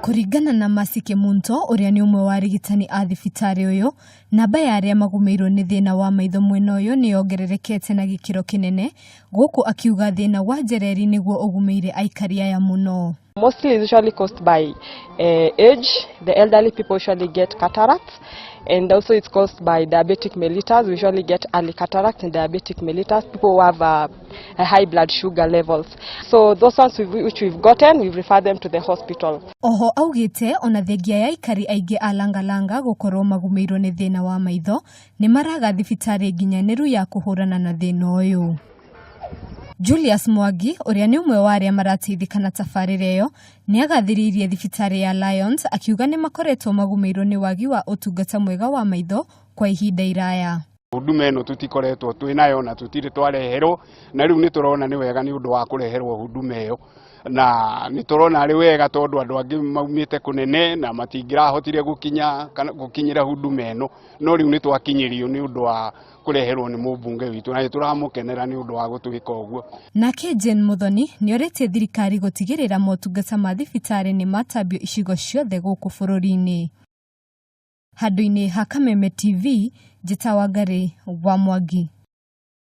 Kũringana na Mercy Kemunto ũrĩa nĩ ũmwe wa arigitani a thibitarĩ ũyũ, namba ya arĩa magũmĩirwo nĩ thĩna wa maitho mwena ũyũ nĩ yongererekete na gĩkĩro kĩnene, gũkũ akiuga thĩna wa njereri nĩguo ũgũmĩire aikari aya mũno. Mostly it's usually caused by age. The elderly people usually get cataracts, and also it's caused by diabetic mellitus. We usually get early cataracts and diabetic mellitus, people who have a high blood sugar levels. So those ones which we've gotten, we've referred them to the hospital. Oho augĩte ona thengia ya aikari aingĩ a Langalanga gũkorwo magũmĩirwo nĩ thĩna wa maitho, nĩ maraga thibitarĩ nginyanĩru ya kũhũrana na thĩna ũyũ. Julius Mwangi ũrĩa nĩ ũmwe wa arĩa marateithĩka na tabarĩra ĩyo nĩ agathĩrĩirie thibitarĩ ya Lions, akiuga nĩ makoretwo magũmĩirwo nĩ wagi wa ũtungata mwega wa maitho kwa ihinda iraya. Huduma ĩno tũtikoretwo twĩ nayo na tũtirĩ twareherwo, na rĩu nĩ tũrona nĩ wega nĩ ũndũ wa kũreherwo huduma ĩyo, na nĩ tũrona arĩ wega tondũ andũ angĩ maumĩte kũnene na matingĩrahotire gũkinya kana gũkinyĩra huduma ĩno, no rĩu nĩ twakinyĩrio nĩ ũndũ wa kũreherwo nĩ mũmbunge witũ, na nĩ tũramũkenera nĩ ũndũ wa gũtwĩka ũguo. Nake Jane Muthoni nĩ orĩtie thirikari gũtigĩrĩra motungata ma thibitarĩ nĩ matambio icigo ciothe gũkũ bũrũri-inĩ. Handũ-inĩ ha Kameme TV, Njĩta Wangari wa Mwangi.